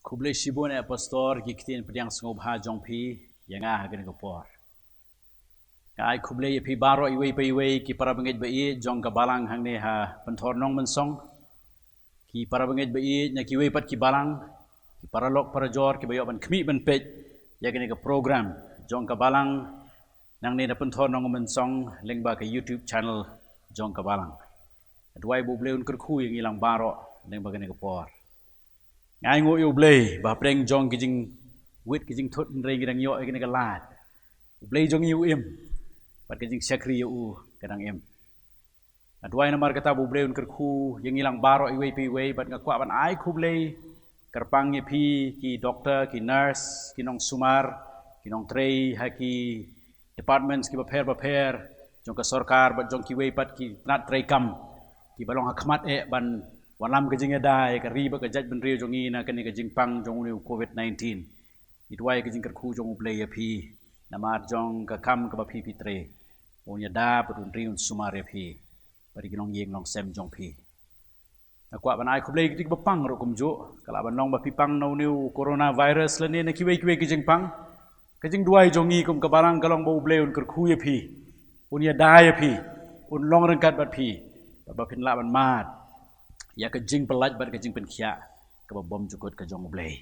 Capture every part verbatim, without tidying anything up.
Khublei shibun eh Pastor, ki ktien pdiang sngewbha jong phi ïa nga ha kane ka por. Nga ai khublei ïa phi baroh iwei pa iwei, ki para bangeit ba ïeit jong ka balang hangne ha Pynthornong Mynsong, ki para bangeit ba ïeit na kiwei pat ki balang, ki paralok parajor kiba ïoh ban khmih ban peit ïa kane ka program jong ka balang nangne na Pynthornong Mynsong lyngba ka YouTube channel jong ka balang. Nga duwai ba U Blei un kyrkhu ïa ngi lang baroh lyngba kane ka por. Nga ainguh ïa U Blei ba hapdeng jong ki jingwit ki jingthut, hynrei ngi dang ïoh ïa kane ka lad. U Blei jong ngi u im, bad ka jingshakri ïa u ka dang im. Nga duwai namar kata ba U Blei un kyrkhu ïa ngi lang baroh iwei pa iwei, bad nga kwah ban ai khublei kyrpang ïa phi, ki doktor, ki nurse, ki nongsumar, ki nongtrei ha ki departments kiba pher bapher jong ka sorkar bad jong kiwei pat ki tnat treikam kiba long ha khmat eh ban wallam ka jingïada ïa ka ri bad ka jaitbynriew jong ngi na kane ka jingpang jong une u covid nineteen. Ngi duwai ka jingkyrkhu jong U Blei ïa phi namar jong ka kam kaba phi phi trei. Un ïada bad un ri un sumar ïa phi bad ïa ki longïing longsem jong phi. Nga kwah ban ai khublei ïa ki ba pang ruh kumjuh. Ka lah ban long ba phi pang na une u coronavirus lane na kiwei kiwei ki jingpang. Ka jingduwai jong ngi kum ka balang ka long ba U Blei un kyrkhu ïa phi, un ïada ïa phi, un long ryngkat bad phi, bad ba phin lah ban mad ïa ka jingpyllait bad ka jingpynkhiah kaba bymjukut ka jong U Blei.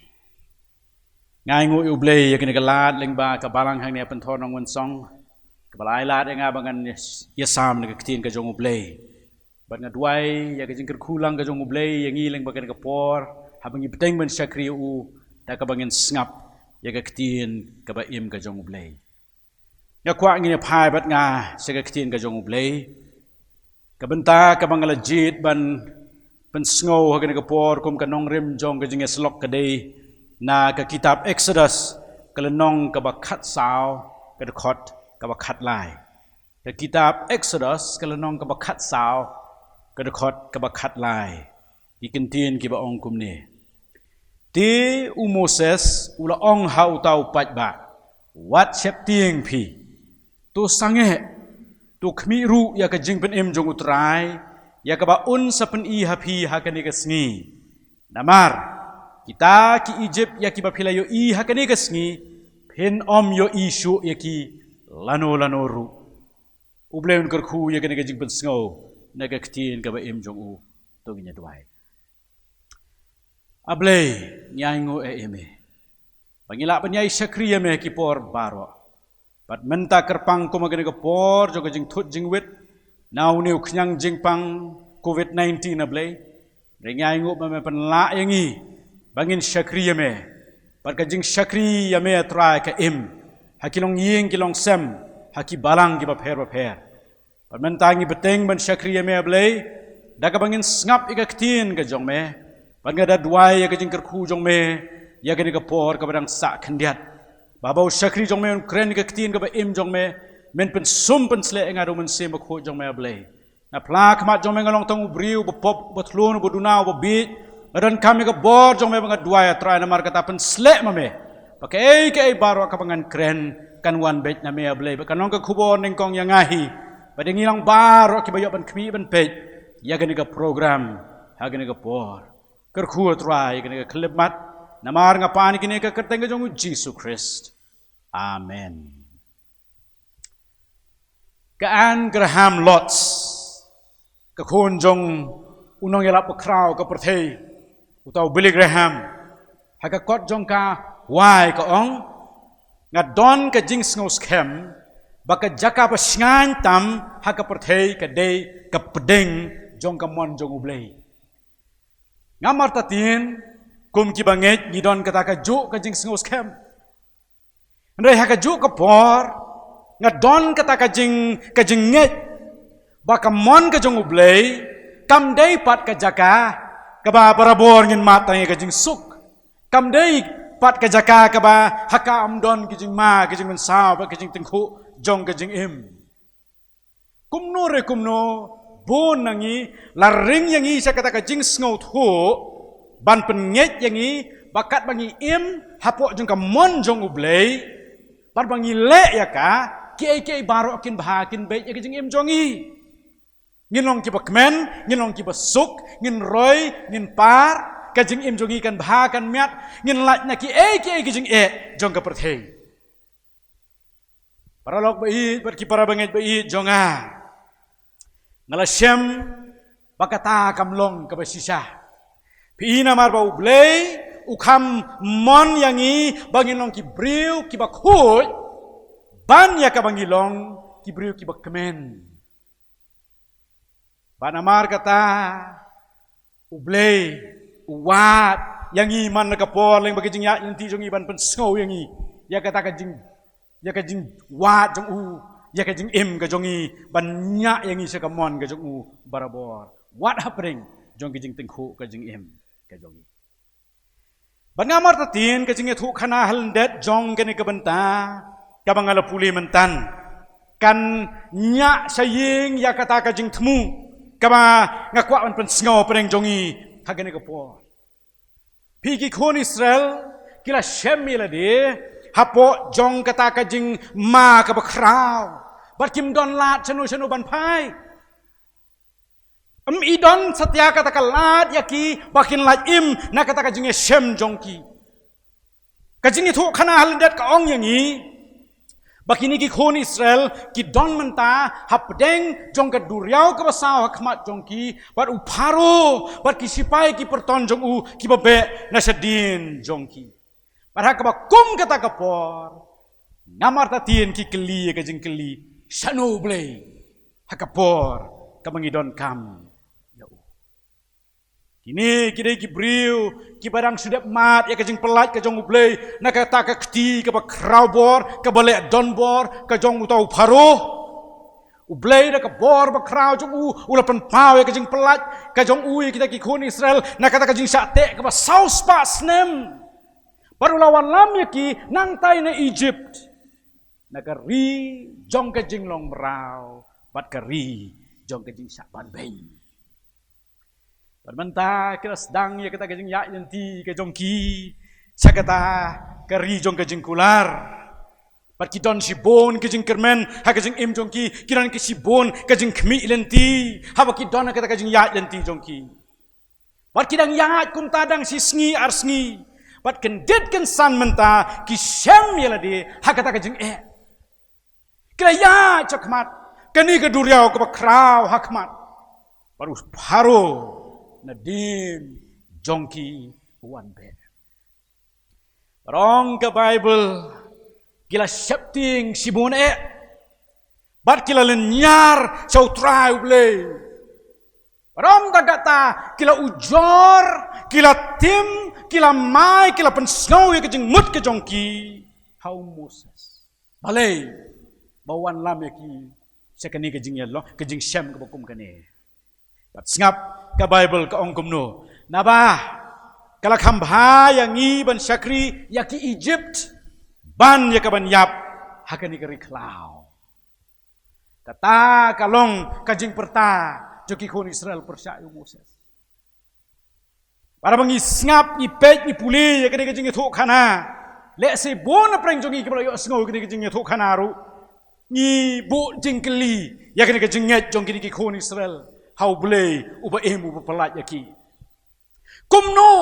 Nga ainguh ïa U Blei ïa kane ka lad lyngba ka balang hangne ha Pynthornong Mynsong, kaba la ai lad ïa nga ba ngan ïasam na ka ktien ka jong U Blei. Bad nga duwai ïa ka jingkyrkhu lang ka jong U Blei ïa ngi lyngba kane ka por, haba ngi bteng ban shakri ïa u, da kaba ngin sngap ïa ka ktien kaba im ka jong U Blei. Nga kwah ngin ïa phai bad nga sha ka ktien ka jong U Blei. Ka bynta kaba nga la jied ban pynsngew ha kane ka por kum ka nongrim jong ka jingïasyllok ka dei na ka kitab Exodus, ka lynnong kaba khatsaw, ka dkhot kaba khatlai. Ka kitab Exodus, ka lynnong kaba khatsaw, ka dkhot kaba khatlai. Ki kyntien kiba ong kumne: Te u Moses u la ong ha uta u paidbah: Wat sheptieng phi. To sangeh, to khmih ruh ïa ka jingpynim jong U Trai, ïa kaba un sa pyni ha phi ha kane ka sngi. Namar kita ki Ijipt ïa kiba phi la ïohi ha kane ka sngi, phin ym ïohi shuh ïa ki lano lano ruh. U Blei un kyrkhu ïa kane ka jingpynsngew na ka ktien kaba im jong u. To ngin ïa duwai. A Blei, ngi ainguh ïa me ba ngi lah ban ïai shakri ïa me ha ki por baroh. Bad mynta kyrpang kum ha kane ka por jong ka jingthut jingwit na une u khñiang jingpang covid nineteen, A Blei, hynrei ngi ainguh ba me pynlah ïa ngi ba ngin shakri ïa me. Bad ka jingshakri ïa me, A Trai, ka im ha ki longïing ki longsem, ha ki balang kiba pher bapher. Bad mynta ngi bteng ban shakri ïa me, A Blei, da kaba ngin sngap ïa ka ktien ka jong me. Bad nga da duwai ïa ka jingkyrkhu jong me ïa kane ka por kaba dang sah khyndiat, ba haba u shakri jong me un kren ïa ka ktien kaba im jong me, men pynsum pynsleh ïa nga da U Mynsiem Bakhuid jong me, A Blei. Na pla khmat jong me nga long tang u briew uba pop, uba thlun, uba duna, uba bieit. Nga donkam ïa ka bor jong me, ba nga duwai, A Trai, namar kata pynsleh ma me ba kaei kaei baroh kaba ngan kren kan wan beit na me, A Blei, ba kan long ka khubor nyngkong ïa nga hi bad ïa ngi lang baroh kiba ïoh ban khmih ban peit ïa kane ka program ha kane ka por. Kyrkhu, A Trai, ïa kane ka khyllipmat, namar nga pan ïa kine ha ka kyrteng ka jong U Jisu Khrist. Amen. Ka Anne Graham Lotz, ka khun jong u nongïalap bakhraw ka pyrthei, uta u Billy Graham, ha ka kot jong ka Why, ka ong: Nga don ka jingsngew skhem ba ka jaka ba shngaiñ tam ha ka pyrthei ka dei ka pdeng jong ka mon jong U Blei. Ngam artatien, kum kiba ngeit ngi don kata kajuh ka jingsngew skhem. Hynrei ha kajuh ka por nga don kata ka jing, ka jingngeit ba ka mon ka jong U Blei kam dei pat ka jaka kaba barabor ngin mad tang ïa ka jingsuk. Kam dei pat ka jaka kaba ha ka ym don ka jingma, ka jingmynsaw bad ka jingtyngkhuh jong ka jingim. Kumno re kumno, bun na ngi la ring ïa ngi sha kata ka jingsngewthuh ban pynngeit ïa ngi ba katba ngi im hapoh jong ka mon jong U Blei, bad ba ngi leh ïa ka, kiei kiei baroh kin bha, kin beit ïa ka jingim jong ngi. Ngin long kiba kmen, ngin long kiba suk, ngin roi, ngin par, ka jingim jong ngi kan bha kan miat, ngin lait na kiei kiei ki jingeh jong ka pyrthei. Paralok ba ïeit bad ki para bangeit ba ïeit jong nga, nga la shem ba kata kam long kaba shisha. Phi i namar ba U Blei u kham mon ïa ngi ba ngin long ki briew kiba khuid ban ïa kaba ngi long ki briew kiba kmen. Bad namar kata U Blei u wad ïa ngi man la ka por lem ba ka jingïaid lynti jong ngi ban pynsngew ïa ngi ïa kata ka jing, ïa ka jingwad jong u ïa ka jingim ka jong ngi, ban ñiah ïa ngi sha ka mon ka jong u barabor, wat hapdeng jong ka jingtyngkhuh ka jingim ka jong ngi. Bad nga martatien ka jingïathuhkhana ha lyndet jong kane ka bynta kaba nga la pule mynta kan ñiah sha ïing ïa kata ka jingthmu kaba nga kwah ban pynsngew pyrshang jong ngi ha kane ka por. Phi ki khun Israel ki la shem ïa lade hapoh jong kata ka jingma kaba khraw bad kim don lad shano shano ban phai. Ym i don satia kata ka lad ïa ki ba kin lait im na kata ka jingïashem jong ki. Ka jingïathuhkhana ha lyndet ka ong ïa ngi ba kine ki khun Israel ki don mynta hapdeng jong ka duriaw kaba saw ha khmat jong ki, bad u Pharaoh bad ki sipai ki pyrton jong u kiba beh na shadien jong ki. Bad ha kaba kum kata ka por, nga martatien ki kylli ïa ka jingkylli, shano U Blei ha ka por kaba ngi donkam ïa u. Kine ki dei ki briew kiba dang shu dep mad ïa ka jingpyllait ka jong U Blei na kata ka kti kaba khraw bor, kaba leh donbor ka jong uta u Pharaoh. U Blei da ka bor ba khraw jong u u la pynpaw ïa ka jingpyllait ka jong u ïa kita ki khun Israel na kata ka jingshah teh kaba saw spah snem. Bad u la wallam ïa ki nangtai na Egypt, na ka ri jong ka jinglong mraw bad ka ri jong ka jingshah banbeiñ. Bad mynta ki la sdang ïa kata ka jingïaid lynti ka jong ki sha kata ka ri jong ka jingkular. Bad ki don shibun ka jingkyrmen ha ka jingim jong ki, ki don ka shibun ka jingkhmih lynti haba ki don ha kata ka jingïaid lynti jong ki. Bad ki dang ïaid kumta dang shi sngi ar sngi, bad kyndit kynsan mynta ki shem ïa lade ha kata ka jingeh. Ki la ïaid shakhmat kane ka duriaw kaba khraw ha khmat, bad u Pharaoh nadien jong ki u wan beh. Bad ong ka Baibl, ki la sheptieng shibun eh bad ki la lynñiar sha U Trai U Blei. Bad ym tang kata, ki la ujor, ki la tim, ki la mai, ki la pynsngew ïa ka jingmut ka jong ki ha u Moses. Balei? Ba u wanlam ïa ki sha kane ka jingïalong, ka jingshem kaba kum kane. Bad sngap ka Baibl ka ong kumno: Naba ka la kham bha ïa ngi ban shakri ïa ki Egypt ban ïa ka ban ïap ha kane ka ri khlaw. Kata ka long ka jingpyrta jong ki khun Israel pyrshah ïa u Moses. Bad haba ngi sngap, ngi peit, ngi pule ïa kane ka jingïathuhkhana, lehse bun na pdeng jong ngi kiba la ïohsngew ïa kane ka jingïathuhkhana ruh ngi buh jingkylli ïa kane ka jingngeit jong kine ki khun Israel ha U Blei uba im, uba pyllait ïa ki. Kumno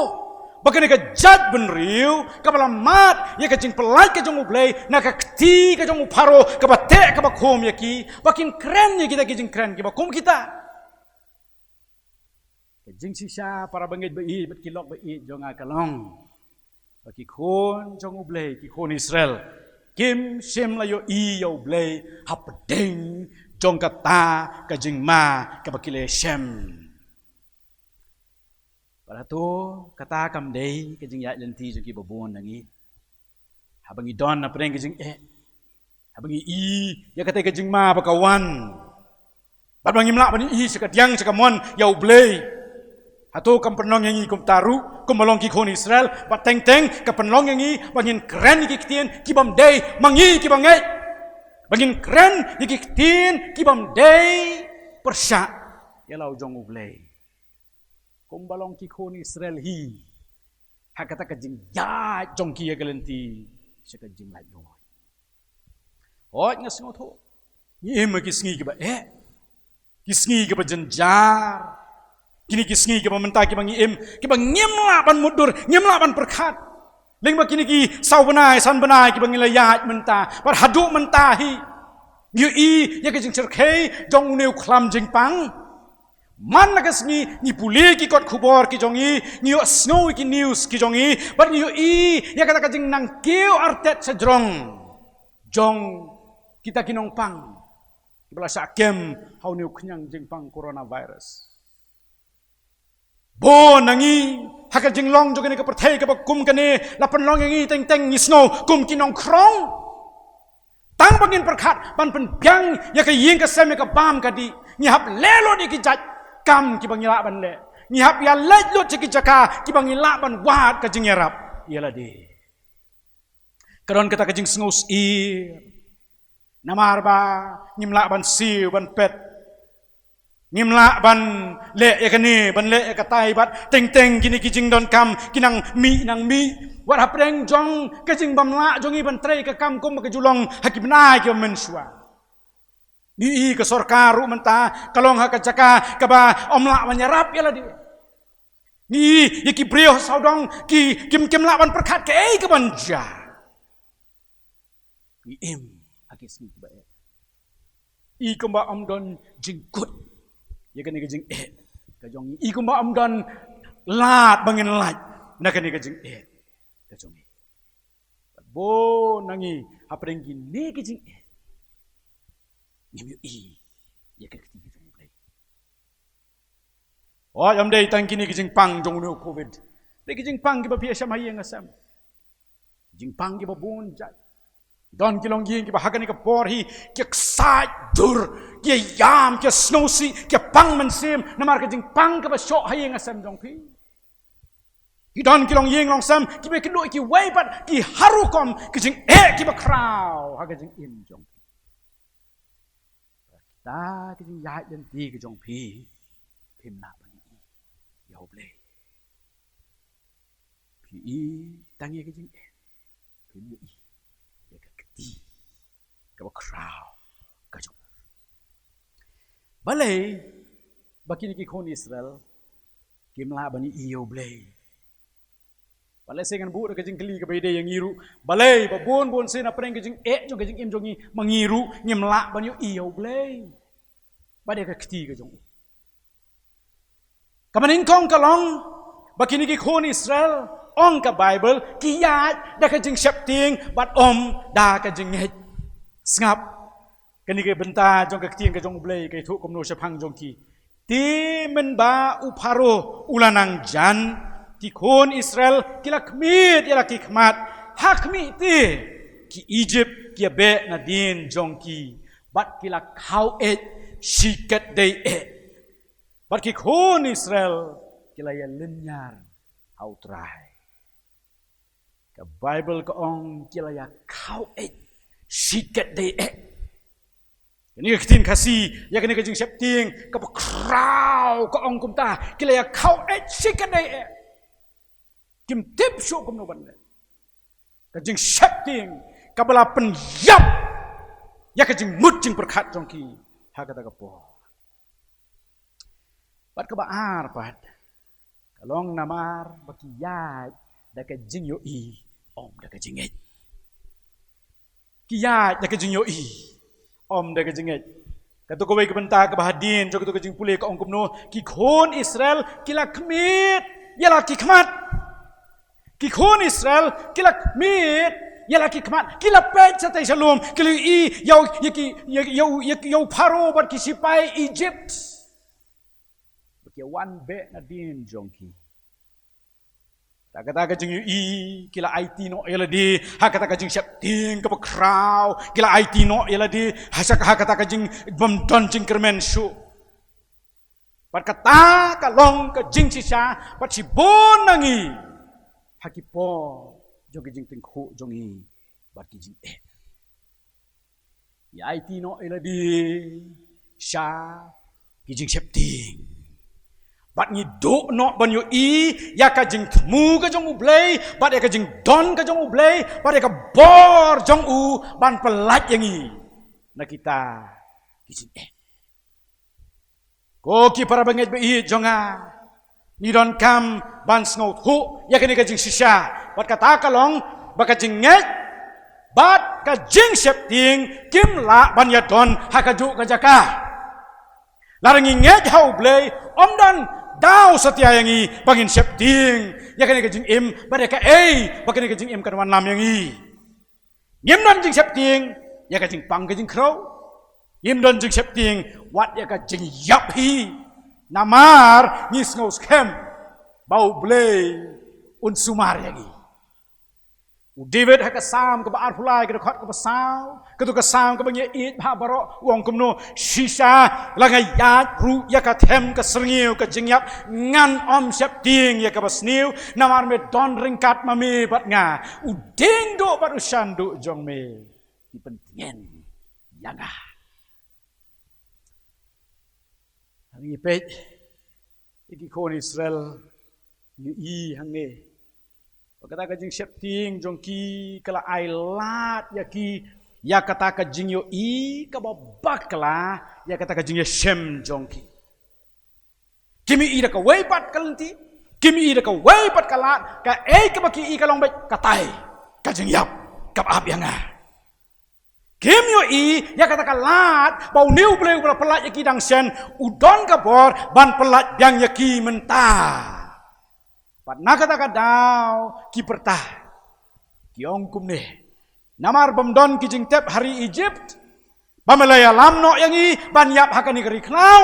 ba kane ka jaitbynriew kaba la mad ïa ka jingpyllait ka jong U Blei na ka kti ka jong u Pharaoh kaba teh kaba khum ïa ki, ba kin kren ïa kita ki jingkren kiba kum kita? Ka jingshisha, para bangeit ba ïeit bad ki lok ba ïeit jong nga, ka long ba ki khun jong U Blei, ki khun Israel, kim shym la ïohi ïa U Blei hapdeng jong kata ka jingma kaba ki la shem. Bad hato kata kam dei ka jingïaid lynti jong kiba bun na ngi? Haba ngi don hapdeng ka jingeh, haba ngi i ïa kata ka jingma ba ka wan, bad ba ngim lah ban i sha ka diang sha ka mon ïa U Blei, hato kam pynlong ïa ngi kumta ruh kumba long ki khun Israel? Bad teng teng ka pynlong ïa ngi ba ngin kren ïa ki ktien kibym dei ma ngi kiba ngeit, ba ngin kren ïa ki ktien kibym dei pyrshah ïa la u jong U Blei. Kumba long ki khun Israel hi ha kata ka jingïaid jong ki ïa ka lynti sha ka jinglaitluid. Hooid, nga sngewthuh ngi im ha ki sngi kiba eh, ki sngi kiba jynjar, Kine ki sngi kiba mynta kiba ngi im, kiba ngim lah ban mutdur, ngim lah ban pyrkhat. Lyngba kine ki saw bnai, san bnai kiba ngi la ïaid mynta, bad haduh mynta hi, ngi ïohi ïa ka jingshyrkhei jong une u khlam jingpang. Man la ka sngi ngi pule ki kot khubor ki jong ngi, ngi ïohsngew ïa ki news ki jong ngi, bad ngi ïohi ïa kata ka jingnang kiew artet shajrong jong kita ki nongpang kiba la shah kem ha une u khñiang jingpang coronavirus. Bun na ngi ha ka jinglong jong kane ka pyrthei kaba kum kane la pynlong ïa ngi teng teng ngi sngew kum ki nongkhrong. Tang ba ngin pyrkhat ban pynbiang ïa ka ïing ka sem, ïa ka bam ka dih, ngi hap leh lut ïa ki jait kam kiba ngi lah ban leh. Ngi hap ïaleit lut sha ki jaka kiba ngi lah ban wad ka jingïarap ïa lade. Ka don kata ka jingsngewsih namar ba ngim lah ban siew ban pet. Ngim lah ban leh ïa kane, ban leh ïa katai, bad teng teng kine ki jingdonkam ki nang mih nang mih. Wat hapdeng jong ka jingbymlah jong ngi ban trei ka kam kumba ka ju long ha ki bnai kiba mynshuwa, ngi ïohi ka sorkar ruh mynta ka long ha ka jaka kaba ym lah ban ïarap ïa lade. Ngi ïohi ïa ki briew ha sawdong ki kim, kim lah ban pyrkhat kaei kaban jia. Ngi im ha ki sngi kiba eh. I kumba ym don jingkut ïa kane ka jingeh ka jong ngi. I kumba ym don lad ba ngin lait na kane ka jingeh ka jong ngi. Bun na ngi hapdeng kine ki jingeh ngim ïohi ïa ka kti ka jong U Blei. Wat ym dei tang kine ki jingpang jong une u covid. Dei ki jingpang kiba phi ïashem ha ïing ha sem. Jingpang kiba bun jait. Don ki longïing kiba ha kane ka por hi ki ksai dur, ki ïam, ki sngewsih, ki pang mynsiem namar ka jingpang kaba shoh ha ïing ha sem jong phi. Ki don ki longïing longsem kiba kynduh kiwei pat ki ha rukom ki jingeh kiba khraw ha ka jingim jong phi. Kita ki jingïaid lynti ki jong phi, phim lah ban ïohi ïa U Blei. Phi i tang ïa ka jingeh, phim ïohi ïa ka kti kaba khraw ka jong U. Balei ba kine ki khun Israel kim lah ban ïohi ïa U Blei? Balei se ngan buh da ka jingkylli kaba ïadei ïa ngi ruh? Balei ba bun bun sien hapdeng ka jingeh jong ka jingim jong ngi ma ngi ruh ngim lah ban ïohi ïa U Blei bad ïa ka kti ka jong U? Kaba nyngkong ka long ba kine ki khun Israel, ong ka Baibl, ki ïaid da ka jingsheptieng bad ym da ka jingngeit. Sngap, kane ka bynta jong ka ktien ka jong U Blei ka ïathuh kumno shaphang jong ki. Te mynba u Pharaoh u la nang jan, ki khun Israel ki la khmied ïa la ki khmat. Ha khmih te ki Ijipt ki ïa beh nadien jong ki bad ki la khaw eit shikatdei eh. Bad ki khun Israel ki la ïa lynñiar ha U Trai. Ka Baibl ka ong ki la ïa khaw eit shikatdei eh. Kane ka ktien Khasi ïa kane ka jingsheptieng kaba khraw ka ong kumta, ki la ïa khaw eit shikatdei eh. Kim tip shuh kumno ban leh. Ka jingsheptieng kaba la pynïap ïa ka jingmut jingpyrkhat jong ki ha kata ka por. Bad kaba ar pat ka long namar ba ki ïaid da ka jingïohi, ym da ka jingngeit. Ki ïaid da ka jingïohi, ym da ka jingngeit. Kato kawei ka bynta kaba hadien jong kato ka jingpule ka ong kumno, ki khun Israel ki la khmied ïa la ki khmat. Ki khun Israel ki la khmied ïa la ki khmat, ki la peit shatei shalum, ki la ïohi ïa u, ïa ki, ïa, ïa u, ïa, ïa u Pharaoh bad ki sipai Ijipt ba ki wan beh nadien jong ki. Da kata ka jingïohi ki la aiti noh ïa lade ha kata ka jingsheptieng kaba khraw, ki la aiti noh ïa lade ha sha, ha kata ka jingbym don jingkyrmen shuh. Bad kata ka long ka jingshisha bad shibun na ngi ha ki por jong ki jingtyngkhuh jong ngi bad ki jingeh. Ïa aiti noh ïa lade sha ki jingsheptieng. Bad ngi duh noh ban ïohi ïa ka jingthmu ka jong U Blei bad ïa ka jingdon ka jong U Blei bad ïa ka bor jong U ban pyllait ïa ngi na kita ki jingeh. Ko ki para bangeit ba ïeit jong nga, Ngi donkam ban sngewthuh ïa kane ka jingshisha. Bad kata ka long ba ka jingngeit bad ka jingsheptieng kim lah ban ïadon ha kajuh ka jaka. Lada ngi ngeit ha U Blei, ym don daw satia ïa ngi ba ngin sheptieng ïa kane ka jingim bad ïa kaei ba kane ka jingim kan wanlam ïa ngi. Ngim don jingsheptieng ïa ka jingpang ka jingkhrew. Ngim don jingsheptieng wat ïa ka jingïap hi. Namar ngi sngew skhem ba U Blei un sumar ïa ngi. U David ha ka Salm kaba arphew lai, ka dkhot kaba saw, kato ka Salm kaba ngi ïeit bha baroh, u ong kumno: Shisha la nga ïaid ruh ïa ka them ka syrngiew ka jingïap, ngan ym sheptieng ïa kaba sniew, namar me don ryngkat ma me bad nga. U dieng duh bad u shan duh jong me ki pyntngen ïa nga. Ngi peit ïa ki khun Israel, ïohi hangne ba kata ka jingsheptieng jong ki ka la ai lad ïa ki ïa kata ka jingïohi kaba bakla ïa kata ka jingïashem jong ki. Kim ïohi da kawei pat ka lynti, kim ïohi da kawei pat ka lad, kaei kaba ki ïohi ka long beit katai ka jingïap kaba ap ïa nga. Kim ïohi ïa kata ka lad ba une U Blei uba la pyllait ïa ki dang shen u don ka bor ban pyllait biang ïa ki mynta. Bad na kata ka daw ki pyrta, ki ong kumne: Namar bym don ki jingtep ha ri Egypt ba me la ïalam noh ïa ngi ban ïap ha kane ka ri khlaw.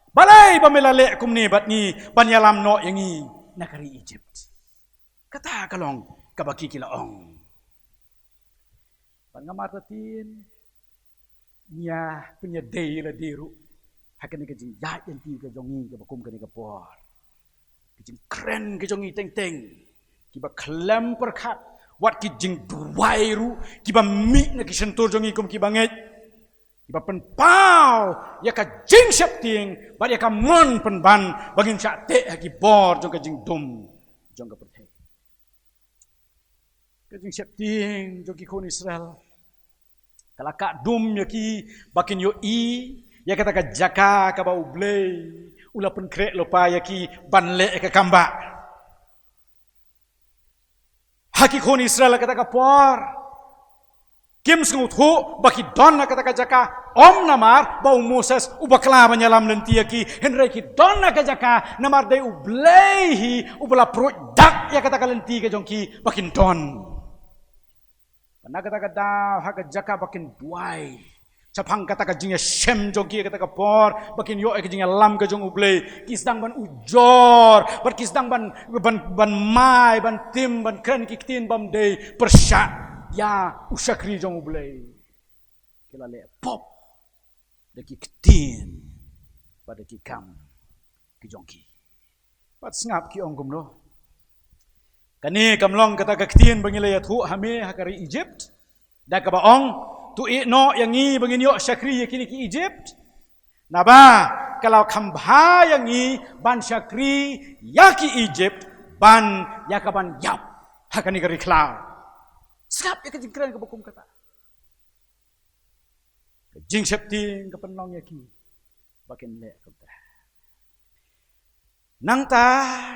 Balei ba me la leh kumne bad ngi ban ïalam noh ïa ngi na ka ri Egypt? Kata ka long kaba ki ki la ong. Bad nga martatien ngi ïa pynïadei lade ruh ha kane ka jingïaid lynti ka jong ngi kaba kum kane ka por. Ki jingkren ki jong ngi teng teng kiba khlem pyrkhat, wat ki jingduwai ruh kiba mih na ki shyntur jong ngi kum kiba ngeit, kiba pynpaw ïa ka jingsheptieng bad ïa ka mon pynban ba ngin shah teh ha ki bor jong ka jingdum jong ka pyrthei. Ka jingsheptieng jong ki khun Israel ka la kah dum ïa ki ba kin ïohi ïa kata ka jaka kaba U Blei u la pynkhreh lypa ïa ki ban leh ïa ka kam bah. Ha ki khun Israel ha kata ka por kim sngewthuh ba ki don ha kata ka jaka, ym namar ba u Moses u bakla ban ïalam lynti ïa ki, hynrei ki don ha ka jaka namar dei U Blei hi uba la pruid dak ïa kata ka lynti ka jong ki ba kin don. Bad na kata ka daw ha ka jaka ba kin duwai shaphang kata ka jingïashem jong ki ha kata ka por, ba kin ïoh ïa ka jingïalam ka jong U Blei, ki sdang ban ujor bad ki sdang ban, ban, ban mai, ban tim, ban kren ki ktien bym dei pyrshah ïa u shakri jong U Blei. Ki la leh pop da ki ktien bad da ki kam ki jong ki. Bad sngap ki ong kumno: Kane kam long kata ka ktien ba ngi la ïathuh ha me ha ka ri Egypt, da kaba ong: To ïehnoh ïa ngi ba ngin ïoh shakri ïa kine ki Egypt. Naba ka la kham bha ïa ngi ban shakri ïa ki Egypt ban ïa ka ban ïap ha kane ka ri khlaw. Sngap ïa ka jingkren kaba kum kata. Ka jingsheptieng ka pynlong ïa ki ba kin leh kumta. Nangta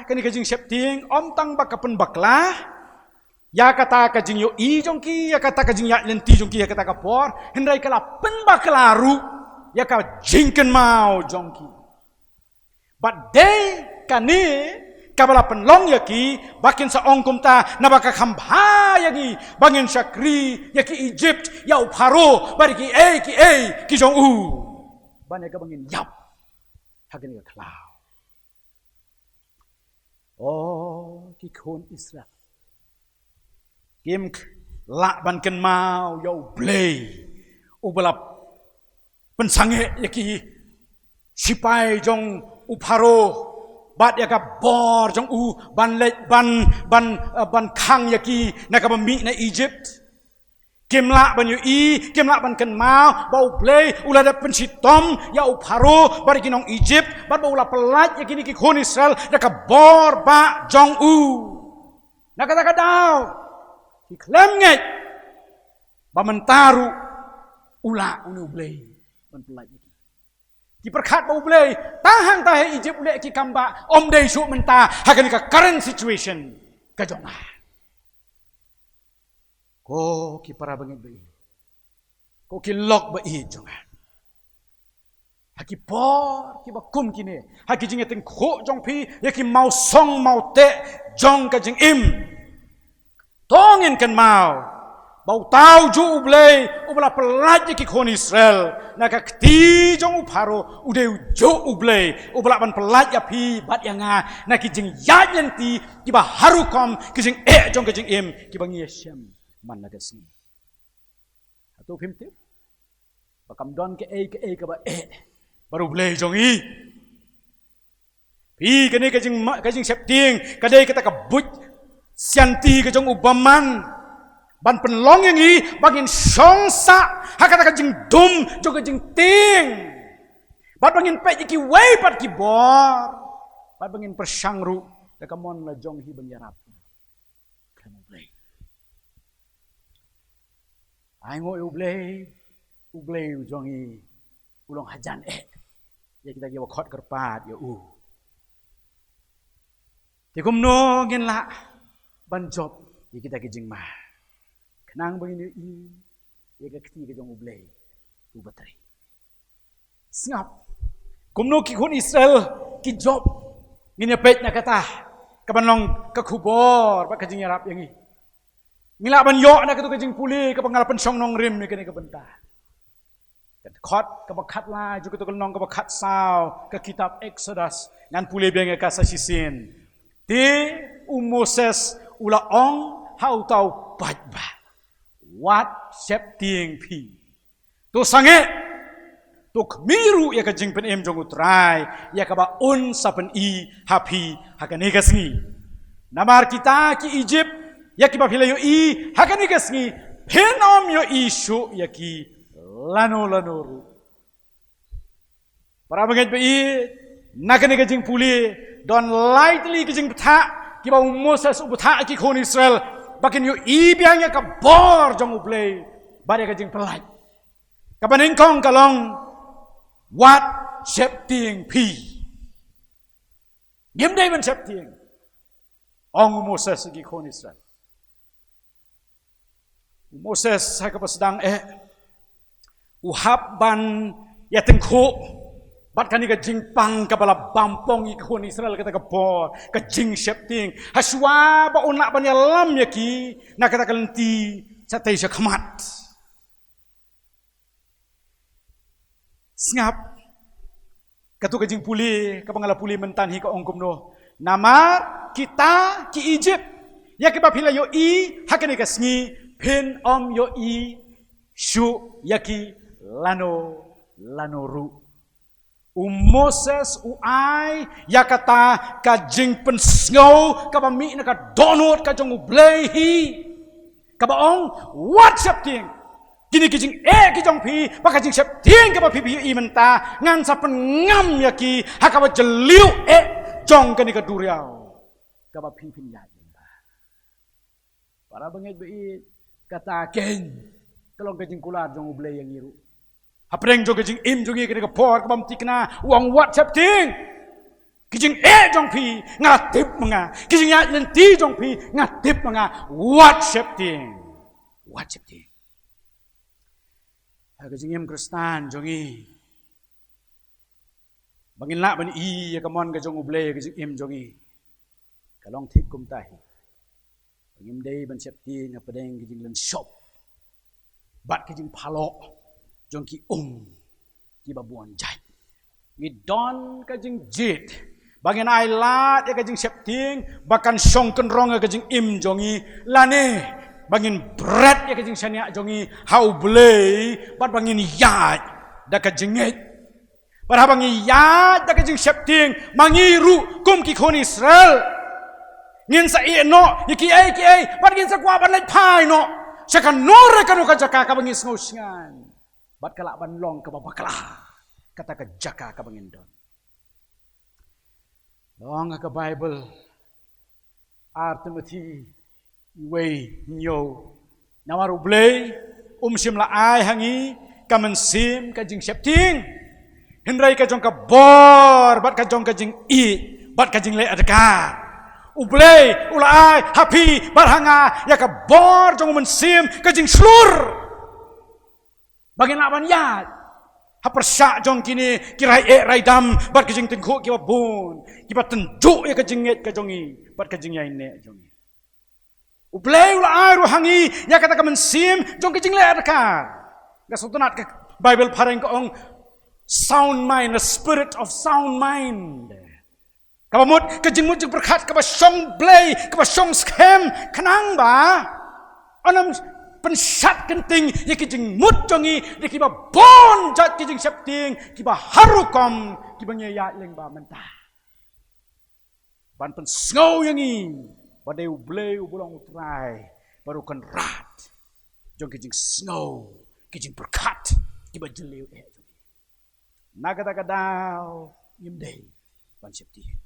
kane ka jingsheptieng ym tang ba ka pynbakla ïa kata ka jingïohi jong ki, ïa kata ka jingïaid lynti jong ki ha kata ka por, hynrei ka la pynbakla ruh ïa ka jingkynmaw jong ki. Bad dei kane kaba la pynlong ïa ki ba kin sa ong kumta: Naba ka kham bha ïa ngi ba ngin shakri ïa ki Egypt, ïa u Pharaoh bad ïa kiei kiei ki jong u, ban ïa kaba ngin ïap ha kane ka khlaw. O ki khun Israel, kim lah ban kynmaw ïa U Blei uba la pynsangeh ïa ki shipai jong u Pharaoh bad ïa ka bor jong u ban leit ban, ban, eh, ban khang ïa ki na kaba mih na Egypt. Kim lah ban ïohi, kim lah ban kynmaw ba U Blei u la dep pynshitom ïa u Pharaoh bad ïa ki nong Egypt, bad ba u la pyllait ïa kine ki khun Israel da ka bor bah jong u. Na kata ka daw ki khlem ngeit ba mynta ruh u lah une U Blei ban pyllait ïa ki. Ki pyrkhat ba U Blei tang hangta ha Egypt u leh ki kam ba ym dei shuh mynta ha kane ka current situation ka jong nga. Ko ki para bangeit ba ïeit, ko ki lok ba ïeit jong nga, ha ki por kiba kum kine, ha ki jingïatyngkhuh jong phi ïa ki mawsong mawteh jong ka jingim, to ngin kynmaw ba uta ujuh U Blei uba la pyllait ïa ki khun Israel na ka kti jong u Pharaoh, u dei ujuh U Blei uba lah ban pyllait ïa phi bad ïa nga na ki jingïaid lynti kiba ha rukom ki jingeh jong ka jingim kiba ngi ïashem man la ka sngi. Hato phim tip ba kam don kaei kaei kaba eh bad U Blei jong ngi? Phi, kane ka jing, ka jingsheptieng ka dei kata ka buit sianti ka jong u bymman ban pynlong ïa ngi ba ngin shong sah ha kata ka jingdum jong ka jingtieng, bad ba ngin peit ïa kiwei pat ki bor, bad ba ngin pyrshang ruh da ka mon la jong hi ban ïarap. Khlem U Blei. Ai nguh ïa U Blei, U Blei u jong ngi u long hajan eh ïa kita kiba khot kyrpad ïa u. Te kumno ngin lah ban jop ïa kita ki jingma khnang ba ngin ïohi ïa ka kti ka jong U Blei uba trei? Sngap kumno ki khun Israel ki jop. Ngin ïa peit na kata kaban long ka khubor bad ka jingïarap ïa ngi. Ngi lah ban ïoh na katu ka jingpule kaba nga la pynshong nongrim ïa kane ka bynta. Ka dkhot kaba khatlai jong katu ka lynnong kaba khatsaw ka kitab Exodus, ngan pule biang ïa ka sa shisien. Te u Moses u la ong ha uta u paidbah, wat sheptieng phi. To sangeh, to khmih ruh ïa ka jingpynim jong U Trai ïa kaba un sa pyni ha phi ha kane ka sngi. Namar kita ki Egypt ïa kiba phi la ïohi ha kane ka sngi, phin ym ïohi shuh ïa ki lano lano ruh. Para bangeit ba ïeit, na kane ka jingpule don lai tylli ki jingbthah kiba u Moses u bthah ïa ki khun Israel ba kin ïohi biang ïa ka bor jong U Blei bad ïa ka jingpyllait. Kaba nyngkong ka long, wat sheptieng phi. Ngim dei ban sheptieng, ong u Moses ïa ki khun Israel. U Moses ha kaba sdang eh u hap ban ïatyngkhuh bad kane ka jingpang kaba la bam pong ïa ki khun Israel kata ka por, ka jingsheptieng, hashwa ba un lah ban ïalam ïa ki na kata ka lynti shatei shakhmat. Sngap, katu ka jingpule kaba nga la pule mynta hi ka ong kumno: Namar kita ki Egypt ïa kiba phi la ïohi ha kane ka sngi, phin ym ïohi shuh ïa ki lano lano ruh. U Moses u ai ïa kata ka jingpynsngew kaba mih na ka dohnud ka jong U Blei hi, kaba ong, wat sheptieng. Kine ki jingeh ki jong phi bad ka jingsheptieng kaba phi phi ïohi mynta, ngan sa pynngam ïa ki ha kaba jylliew eh jong kane ka duriaw kaba phi phin ïaid mynta. Para bangeit ba ïeit, kata kein ka long ka jingkular jong U Blei ïa ngi ruh. Hapdeng jong ka jingim jong ngi kane ka por kaba ym thikna, u ong, wat sheptieng. Ki jingeh jong phi nga la tip ma nga, ki jingïaid lynti jong phi nga tip ma nga. Wat sheptieng. Wat sheptieng. Ha ka jingim Khristan jong ngi, ba ngin lah ban ïohi ïa ka mon ka jong U Blei ha ka jingim jong ngi, ka long thik kumta hi. Ba ngim dei ban sheptieng hapdeng ki jinglynshop bad ki jingphalok jong ki um kiba bun jait. Ngi don ka jingjied ba ngin ailad ïa ka jingsheptieng ba kan shong kynrong ïa ka jingim jong ngi, lane ba ngin bret ïa ka jingshaniah jong ngi ha U Blei bad ba ngin ïaid da ka jingngeit. Bad haba ngi ïaid da ka jingsheptieng, ma ngi ruh kum ki khun Israel, ngin sa ïeh noh ïa kiei kiei bad ngin sa kwah ban leit phai noh sha kano re kano ka jaka kaba ngi sngewsngaiñ bad ka lah ban long kaba bakla kata ka jaka kaba ngin don. Long ha ka Baibl, Ar Timothi wei hynñiew. Namar U Blei um shym la ai ha ngi ka mynsiem ka jingsheptieng, Hynrei ka jong ka bor, bad ka jong ka jingïeit, bad ka jingleh adkar, U Blei u la ai ha phi bad ha nga ïa ka bor jong u Mynsiem, ka jingshlur, ba ngin lah ban ïaid ha pyrshah jong kine ki rai eh rai dam bad ki jingtyngkhuh kiba bun, kiba tynjuh ïa ka jingngeit ka jong ngi bad ka jingïaineh jong ngi. U Blei u la ai ruh ha ngi ïa kata ka mynsiem jong ka jingleh adkar. Ka sngewtynnat ka Baibl phareng ka ong sound mind, a spirit of sound mind. Kaba mut ka jingmut jingpyrkhat kaba shong Blei, kaba shong skhem, khnang ba yn ym pynshad kynting ïa ki jingmut jong ngi da kiba bun jait ki jingsheptieng, kiba har rukom, kiba ngi ïaid lyngba mynta. Ban pynsngew ïa ngi ba dei U Blei uba long U Trai bad U Kynrad jong ki jingsngew, ki jingpyrkhat kiba jylliew eh jong ngi. Na kata ka daw ngim dei ban sheptieng.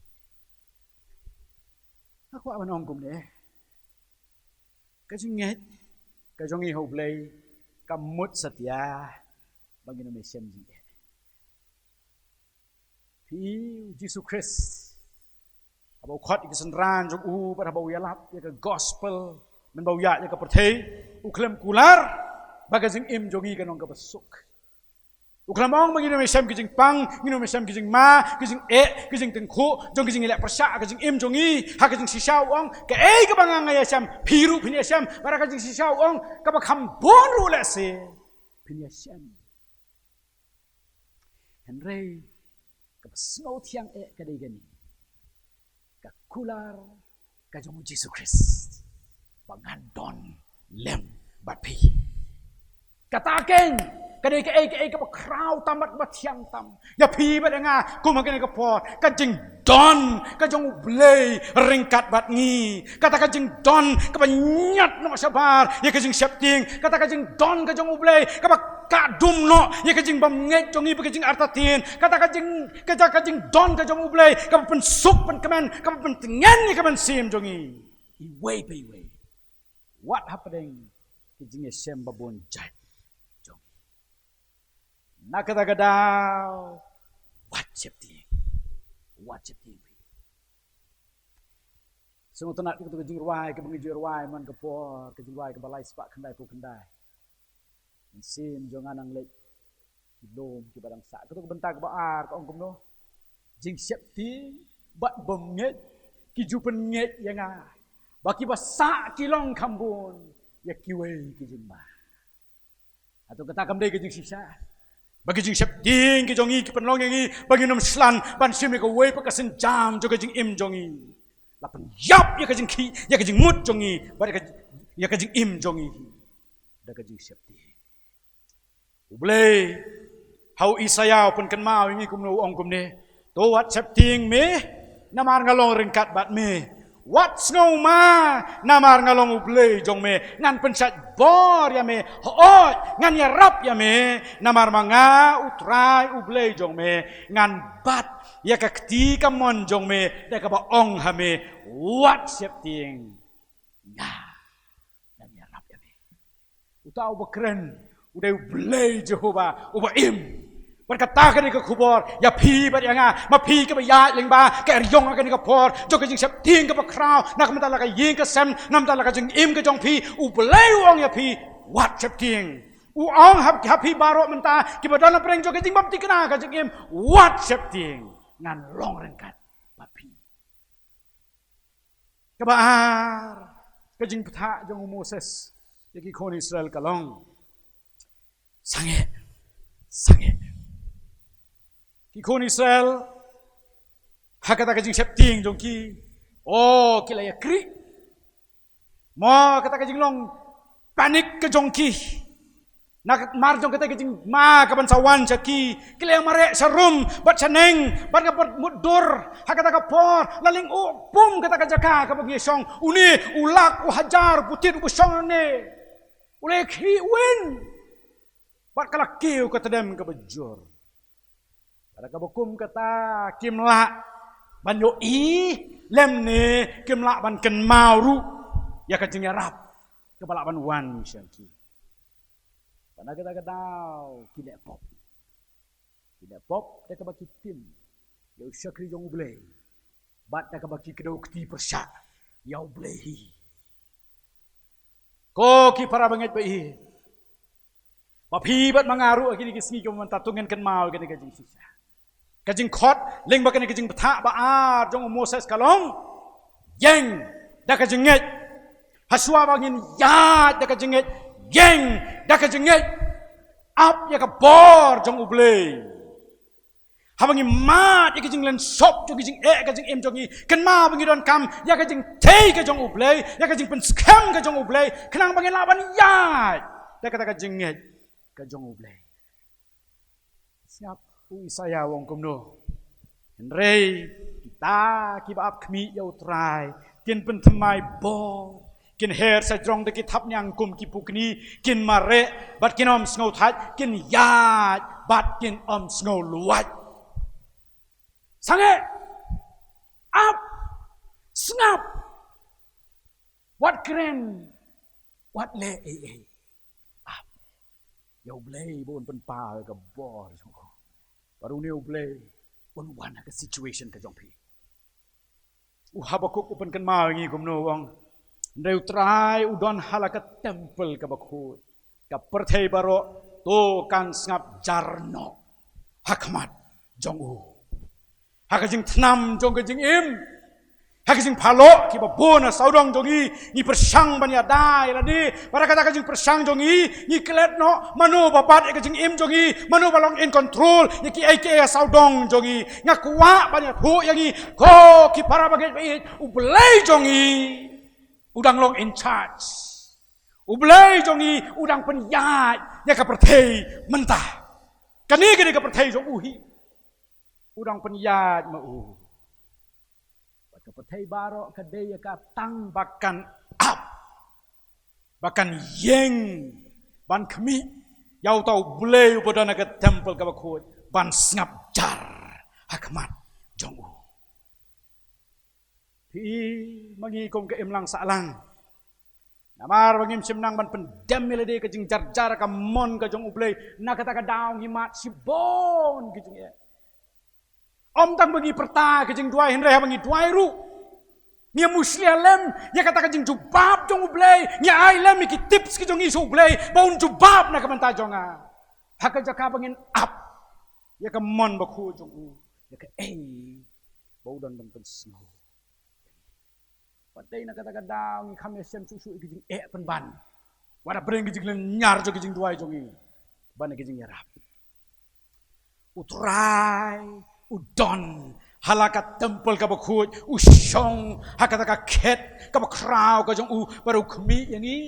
Nga kwah ban ong kumne, ka jingngeit ka jong ngi ha U Blei ka mut satia ba ngin ym ïashem jingeh. Phi, U Jisu Khrist, haba u khot ïa ki synran jong u bad haba u ïalap ïa ka gospel, mynba u ïaid ïa ka pyrthei, u khlem kular ba ka jingim jong ngi kan long kaba suk. U khlem ong ba ngin ym ïashem ki jingpang, ngin ym ïashem ki jingma, ki jingeh, ki jingtyngkhuh jong ki jingïaleh pyrshah ha ka jingim jong ngi. Ha ka jingshisha u ong, kaei kaba nga nga ïashem, phi ruh phin ïashem. Bad ha ka jingshisha u ong, kaba kham bun ruh lehse phin ïashem. Hynrei kaba sngewthiang eh ka dei kane, ka kular ka jong U Jisu Khrist ba ngan don lem bad phi. Kata keiñ ka dei kaei kaei kaba khraw tam bad ba thiang tam ïa phi bad ïa nga kum ha kane ka por. Ka jingdon ka jong U Blei ryngkat bad ngi, kata ka jingdon kaba ñiad noh shabar ïa ka jingsheptieng, kata ka jingdon ka jong U Blei kaba kah dum noh ïa ka jingbymngeit jong ngi bad ka jingartatien, kata ka jing, kata ka jingdon ka jong U Blei kaba pynsuk pynkmen, kaba pyntngen ïa ka mynsiem jong ngi iwei pa iwei, wat hapdeng ki jingïashem babun jait jong ngi. Na kata ka daw, wat sheptieng, wat sheptieng phi. Sngewtynnat ïa kata ka jingrwai kaba ngi ju rwai man ka por, ka jingrwai kaba lai spah khyndai phew khyndai. Mynsiem jong nga nang leit ki lum kiba dang sah. Kato ka bynta kaba ar ka ong kumno? Jingsheptieng bad bymngeit ki ju pynngeit ïa nga ba kiba sah ki long kham bun ïa kiwei ki jingma. Hato kata kam dei ka jingshisha? Ba ki jingsheptieng ki jong ngi ki pynlong ïa ngi ba ngin ym shlan ban shim ïa kawei pat ka sienjam jong ka jingim jong ngi. La pynïap ïa ka jingkhih, ïa ka jingmut jong ngi bad ïa ka, ïa ka jingim jong ngi da ka jingsheptieng. U Blei ha u Isaïah u pynkynmaw ïa ngi kumno, u ong kumne: To wat sheptieng me, namar nga long ryngkat bad me. Wat sngewma, namar nga long U Blei jong me. Ngan pynshait bor ïa me. Hooid, ngan ïarap ïa me, namar ma nga U Trai U Blei jong me ngan bat ïa ka kti kamon jong me da kaba ong ha me: Wat sheptieng, nga ngan ïarap ïa me. Uta uba kren u dei U Blei Jehobah uba im. Bad kata ka dei ka khubor ïa phi bad ïa nga, ma phi kaba ïaid lyngba ka eriong ha kane ka por jong ka jingsheptieng kaba khraw, na ka bynta la ka ïing ka sem, na ka bynta la ka jingim ka jong phi. U Blei u ong ïa phi: Wat sheptieng. U ong ha, ha phi baroh mynta kiba don hapdeng jong ka jingbymthikna ka jingim: Wat sheptieng, ngan long ryngkat bad phi. Kaba ar, ka jingpyrta jong u Moses ïa ki khun Israel ka long: Sangeh, sangeh. Ki khun Israel ha kata ka jingsheptieng jong ki, oh, ki la ïakrieh. Mo, kata ka jinglong panic ka jong ki namar jong kata ka jingma kaban sa wan sha ki. Ki la ïamareh sharum bad shaneng bad ka bad mutdur ha kata ka por. La lyngngoh pum kata ka jaka kaba ngi shong. Une u lak, u hajar, u putit uba shong hangne u la ïakhih win bad ka la kiew ka tdem kaba jur. Bad kaba kum kata kim lah ban ïohi lymne kim lah ban kynmaw ruh ïa ka jingïarap kaba lah ban wan sha ki. Bad na kata ka daw ki leh pop. Ki leh pop da kaba ki tim ïa u shakri jong U Blei, bad da kaba ki kdew kti pyrshah ïa U Blei hi. Ko ki para bangeit ba ïeit, ba phi bad ma nga ruh ha kine ki sngi kumta to ngin kynmaw ïa kane ka jingshisha. Ka jingkhot lyngba kane ka jingbthah ba ar jong u Moses ka long: Ïeng da ka jingngeit. Hashwa ba ngin ïaid da ka jingngeit, ïeng da ka jingngeit. Ap ïa ka bor jong U Blei. Haba ngi mad ïa ka jinglynshop jong ka jingeh ka jingim jong ngi, kynmaw ba ngi donkam ïa ka jingthei ka jong U Blei, ïa ka jingpynskhem ka jong U Blei, khnang ba ngin lah ban ïaid da kata ka jingngeit ka jong U Blei. Sngap, u Isaïah u ong kumno: Hynrei kita kiba ap khmih ïa U Trai kin pynthymmai bor, kin her sa jrong da ki thapniang kum ki pukni, kin mareh bad kin ym sngewthait, kin ïaid bad kin ym sngewluid. Sangeh, ap, sngap, wat kren, wat leh ei ei. Ap ïa U Blei ba un pynpaw ïa ka bor jong u. Bad une U Blei un wan ha ka situation ka jong phi. U Habakuk u pynkynmaw ïa ngi kumno, u ong: Hynrei U Trai u don ha la ka temple kaba khuid, ka pyrthei baroh to kan sngap jar noh ha khmat jong u. Ha ka jingthnam jong ka jingim, ha ka jingphalok kiba bun ha sawdong jong ngi, ngi pyrshang ban ïada ïa lade. Bad ha kata ka jingpyrshang jong ngi, ngi klet noh mano ba bat ïa ka jingim jong ngi, mano ba long in control ïa kiei kiei ha sawdong jong ngi. Nga kwah ban ïathuh ïa ngi, ko ki para bangeit ba ïeit, U Blei jong ngi u dang long in charge. U Blei jong ngi u dang pynïaid ïa ka pyrthei mynta. Kane, kane ka pyrthei jong u hi. U dang pynïaid ma u. Bad ka pyrthei baroh ka dei ïa ka tang ba kan ap, ba kan ïeng ban khmih ïa uta U Blei uba don ha ka temple kaba khuid, ban sngap jar ha khmat jong u. Phi ma ngi kum ka imlang sahlang, namar ba ngim shym nang ban pyndem ïa lade ka jingjar jar ka mon ka jong U Blei, na kata ka daw ngi mad shibun ki jingeh. Ym tang ba ngi pyrta ka jingduwai, hynrei haba ngi duwai ruh, ngi ïa mushlia lem ïa kata ka jingjubab jong U Blei, ngi ai lem ïa ki tips ki jong ngi sha U Blei ba un jubab na ka bynta jong nga. Ha ka jaka ba ngin ap ïa ka mon bakhuid jong u, ïa kaei ba u don ban pynsngew. Wat dei na kata ka daw ngi kham ïashem shuh shuh ïa ki jingeh pynban, wat hapdeng ki jinglynñiar jong ki jingduwai jong ngi ban ïa ki jingïarap. U Trai u don ha la ka temple kaba khuid, u shong ha kata ka khet kaba khraw ka jong u, bad u khmih ïa ngi.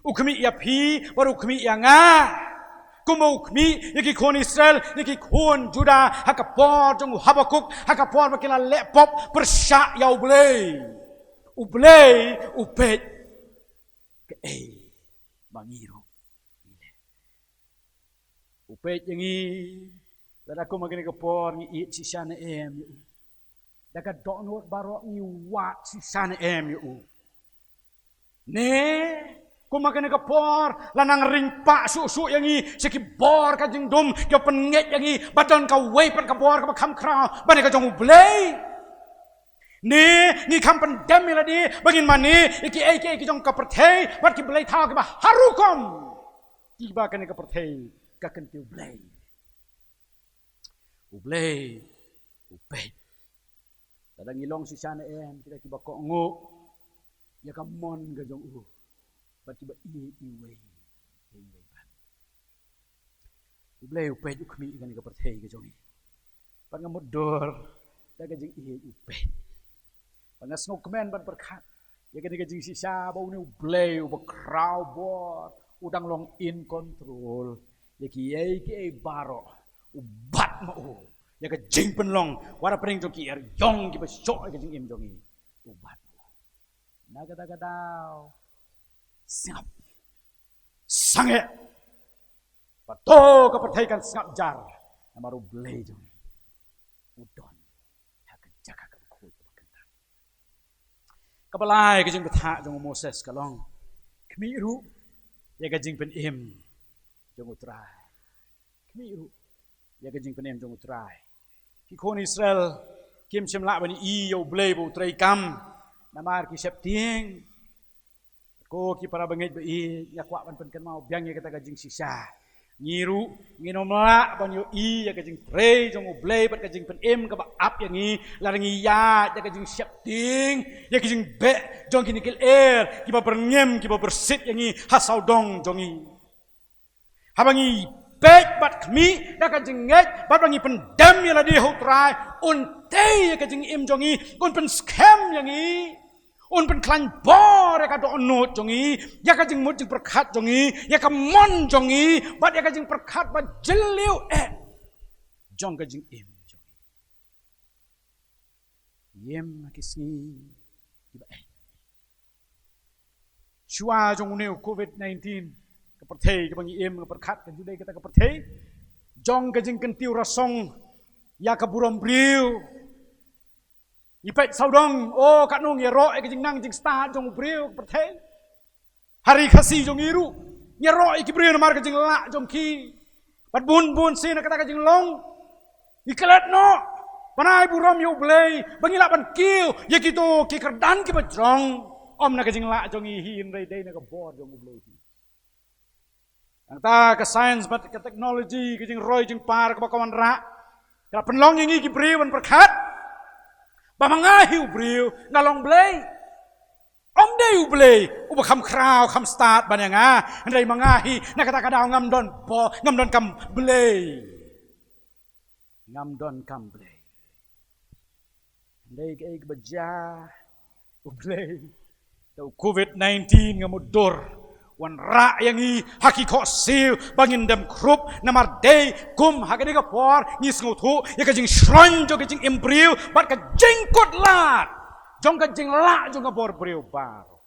U khmih ïa phi bad u khmih ïa nga. Kumba u khmih ïa ki khun Israel, ïa ki khun Judah, ha ka por jong u Habakuk, ha ka por ba ki la leh pop pyrshah ïa U Blei, U Blei u peit kaei ba ngi ruh ngi leh. U peit ïa ngi, lada kum ha kane ka por ngi ïeit shisha ne em ïa u. Da ka dohnud baroh ngi wad shisha ne em ïa u. Ne kum ha kane ka por la nang ring pah shuh shuh ïa ngi sha ki bor ka jingdum kiba pynngeit ïa ngi, ba don kawei pat ka bor kaba kham khraw, ba ne ka jong U Blei. Ne ngi kham pyndem ïa lade ba ngin mane ïa kiei kiei ki jong ka pyrthei bad ki blei thaw kiba har rukom kiba kane ka pyrthei ka kyntiew blei. U Blei u peit. Lada ngi long shisha ne em kita kiba kohnguh ïa ka mon ka jong u, bad kiba ïeit iwei ïa iwei pat. U Blei u peit, u khmih ïa kane ka pyrthei ka jong ngi. Bad nga mutdur da ka jingïeit u peit. Bad nga sngewkmen ban pyrkhat ïa kane ka jingshisha ba une U Blei uba khraw bor u dang long in control ïa kiei kiei baroh. U bat ma u ïa ka jingpynlong, wat hapdeng jong ki eriong kiba shoh ïa ka jingim jong ngi. U bat ma u. Na kata ka daw, sngap, sangeh, bad to ka pyrthei kan sngap jar, namar U Blei jong ngi u don ha ka jaka kaba khuid kaba kynthah. Kaba lai ka jingbthah jong u Moses ka long: Khmih ruh ïa ka jingpynim jong U Trai. Khmih ruh. ïa ka jingpynim jong U Trai. Ki khun Israel kim shym lah ban ïohi ïa U Blei ba u treikam namar ki sheptieng. Ko ki para bangeit ba ïeit, nga kwah ban pynkynmaw biang ïa kata ka jingshisha. Ngi ruh ngin ym lah ban ïohi ïa ka jingtrei jong U Blei bad ka jingpynim kaba ap ïa ngi lada ngi ïaid da ka jingsheptieng ïa ka jingbeh jong kine ki lyer kiba byrngem, kiba byrsit ïa ngi ha sawdong jong ngi. Haba ngi peit bad khmih da ka jingngeit bad ba ngi pyndem ïa lade ha U Trai, un tei ïa ka jingim jong ngi, un pynskhem ïa ngi, un pynkhlaiñ bor ïa ka dohnud jong ngi, ïa ka jingmut jingpyrkhat jong ngi, ïa ka mon jong ngi, bad ïa ka jingpyrkhat ba jylliew eh jong ka jingim jong ngi. Ïa ma ki sngi kiba eh. Shuwa jong une u covid nineteen, ka pyrthei kaba ngi im, ka pyrkhat ka ju dei kata ka pyrthei jong ka jingkyntiew rasong ïa ka burom briew. Ngi peit sawdong, oh, katno ngi ïaroh ïa ka jingnang jingstad jong u briew, ka pyrthei. Ha ri Khasi jong ngi ruh ngi ïaroh ïa ki briew namar ka jinglah jong ki. Bad bun bun sien na kata ka jinglong ngi klet noh ban ai burom ïa U Blei ba ngi lah ban kiew ïa kito ki kyrdan kiba jrong. Ym na ka jinglah jong ngi hi, hynrei dei na ka bor jong U Blei hi. Nangta ka science bad ka technology, ka jingroi jingpar kaba ka wanrah, ka la pynlong ïa ngi ki briew ban pyrkhat ba ma nga hi u briew, nga long blei. Ym dei U Blei uba kham khraw kham stad ban ïa nga, hynrei ma nga hi na kata ka daw ngam don bor, ngam don kam blei. Ngam don kam blei. Hynrei kaei kaba jia, U Blei, da u covid nineteen nga mutdur, wanrah ïa ngi ha ki khohsiew ba ngin dem khrup, namar dei kum ha kane ka por ngi sngewthuh ïa ka jingshron jong ka jingim briew bad ka jingkut lad jong ka jinglah jong ka bor briew baroh.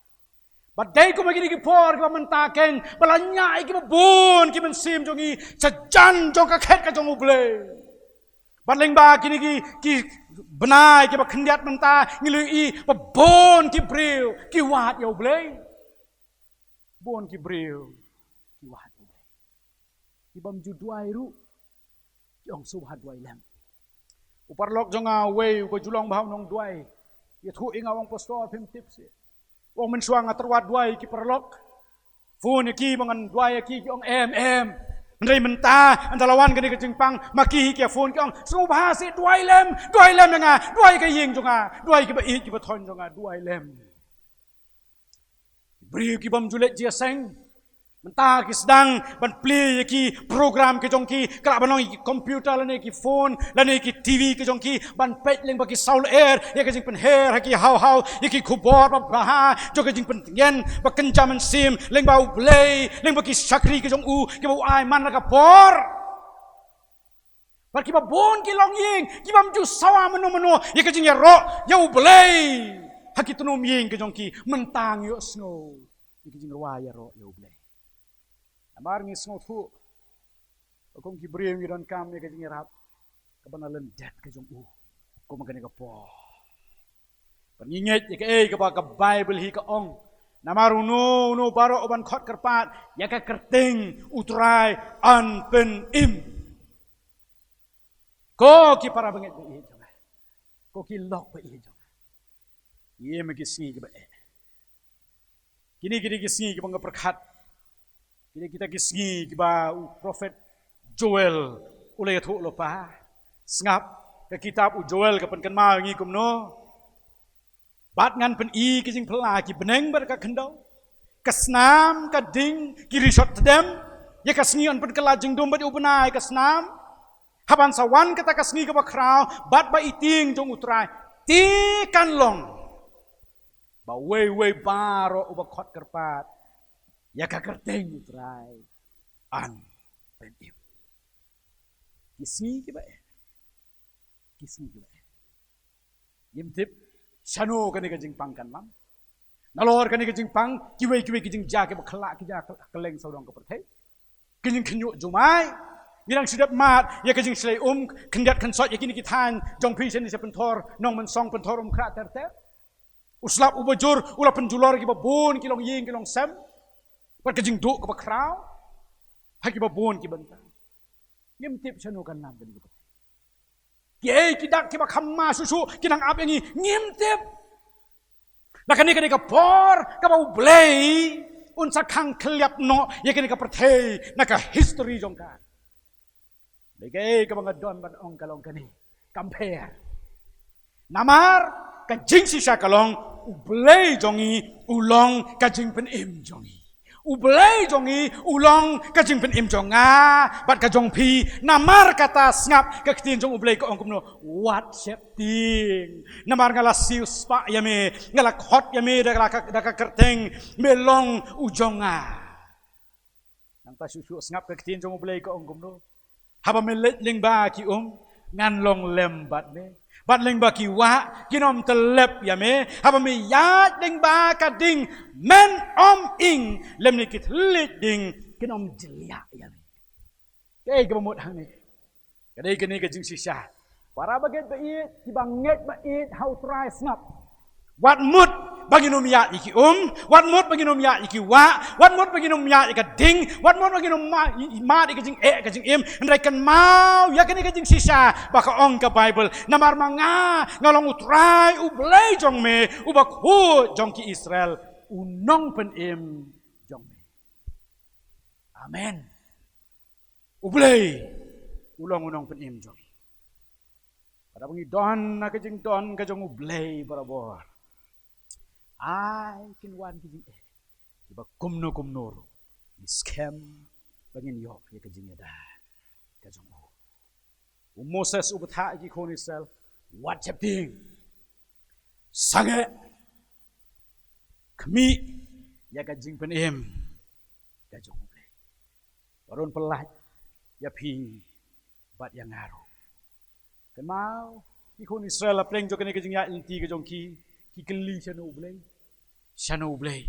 Bad dei kum ha kine ki por kiba mynta keiñ ba la ñiah ïa kiba bun ki mynsiem jong ngi sha jan jong ka khet ka jong U Blei. Bad lyngba kine ki, ki bnai kiba khyndiat mynta ngi la ïohi ba bun ki briew ki wad ïa U Blei. Bun ki briew ki wad ïa U Blei. Ki bym ju duwai ruh ki ong sngewbha duwai lem. U paralok jong nga uwei uba ju long bha u nongduwai ïathuh ïa nga, u ong, Pastor, phim tip shuh. U ong, mynshuwa nga tyrwa duwai ki paralok, phone ïa ki ba ngan duwai ïa ki, ki ong em em. Hynrei mynta ynda la wan kane ka jingpang ma ki hi ki ïa phone, ki ong sngewbha shuh, duwai lem, duwai lem ïa nga, duwai ïa ka ïing jong nga, duwai ïa kiba ïeit kiba thoiñ jong nga, duwai lem. Briew ki bym ju leit jingïaseng mynta ki sdang ban plie ïa ki program ki jong ki, ka lah ban long ïa ki computer lane ïa ki phone lane ïa ki TV ki jong ki, ban peit lyngba ki saw lyer ïa ka jingpynher ha ki haw haw ïa ki khubor ba bha jong ka jingpyntngen ba kynja mynsiem lyngba U Blei, lyngba ki shakri ki jong u kiba u ai man la ka por. Bad kiba bun ki longïing ki bym ju sawa mynno mynno ïa ka jingïaroh ïa U Blei ha ki tnum ïing ki jong ki. Mynta ngi ïohsngew ïa ka jingrwai ïaroh ïa U Blei. Namar ngi sngewthuh ba kum ki briew ngi donkam ïa ka jingïarap kaba na lyndet ka jong u kum ha kane ka por. Bad ngi ngeit ïa kaei kaba ka Baibl hi ka ong, namar uno uno baroh uban khot kyrpad ïa ka kyrteng U Trai yn pynim. Ko ki para bangeit ba ïeit jong nga, ko ki lok ba ïeit jong nga, ïa ma ki sngi kiba eh. Kine ki dei ki sngi kiba nga pyrkhat, kine kita ki sngi kiba u prophet Joel u la ïathuh lypa. Sngap, ka kitab u Joel ka pynkynmaw ïa ngi kumno: Bad ngan pyni ka jingphylla ki bneng bad ka khyndew, ka snam ka ding, ki rishot tdem. Ïa ka sngi yn pynkylla jingdum bad ïa u bnai ka snam. Haba yn sa wan kata ka sngi kaba khraw bad ba itieng jong U Trai, te kan long ba uwei uwei baroh uba khot kyrpad ïa ka kyrteng U Trai yn pynim. Ki sngi kiba eh, ki sngi kiba eh. Ngim tip shano kane ka jingpang kan lam. Nalor kane ka jingpang, kiwei kiwei ki jingjia kiba khlak ki jia kylleng sawdong ka pyrthei. Ki jingkhynñiuh jumai. Ngi dang shu dep mad ïa ka jingshlei um, khyndiat khynsoit ïa kine ki thaiñ jong phi shane sha Pynthorumkhrah, Nongmynsong, Pynthorumkhrah ter ter. U slap uba jur u la pynjulor ïa kiba bun ki longïing ki longsem bad ka jingduh kaba khraw ha kiba bun ki bynta. Kim tip shano kan lam kane ka pyrthei. Kiei ki dak kiba kham ma shuh shuh ki nang ap ïa ngi, ngim tip. Na kane ka dei ka por kaba U Blei un sa khang khylliap noh ïa kane ka pyrthei na ka history jong ka. Dei kaei kaba nga don ban ong ka long kane. Compare. Namar ka jingshisha ka long, U Blei jong ngi u long ka jingpynim jong ngi. U Blei jong ngi u long ka jingpynim jong nga bad ka jong phi. Namar kata sngap, ka ktien jong U Blei ka ong kumno, wat sheptieng. Namar nga la siewspah ïa me, nga la khot ïa me da ka, da ka kyrteng, me long u jong nga. Nangta shuh shuh sngap, ka ktien jong U Blei ka ong kumno. Haba me leit lyngba ki um, ngan long lem bad me. Bad lyngba ki wah, kin ym tyllep ïa me. Haba me ïaid lyngba ka ding, men ym ing, lymne ki thylliej ding kin ym jliah ïa me. Kaei kaba mut hangne? Ka dei kane ka jingshisha. Para bangeit ba ïeit, kiba ngeit ba ïeit ha U Trai, sngap. Wat mut ba ngin ym ïaid ïa ki um, wat mut ba ngin ym ïaid ïa ki wah, wat mut ba ngin ym ïaid ïa ka ding, wat mut ba ngin ym ma-, mad ïa ka jingeh ka jingim. Hynrei kynmaw ïa kane ka jingshisha ba ka ong ka Baibl, namar ma nga nga long U Trai U Blei jong me, uba khuid jong ki Israel, u nongpynim jong me. Amen. U Blei u long u nongpynim jong ngi. Haba ngi don ha ka jingdon ka jong U Blei barabor, ai kin wan ki jingeh kiba kumno kumno ruh, ngi skhem ba ngin ïoh ïa ka jingïada ka jong u. U Moses u bthah ïa ki khun Israel, wat sheptieng. Sangeh, khmih ïa ka jingpynim ka jong U Blei. Wat un pyllait ïa phi bad ïa nga ruh. Kynmaw, ki khun Israel, hapdeng jong kane ka jingïaid lynti ka jong ki, ki kylli shano U Blei, shano U Blei.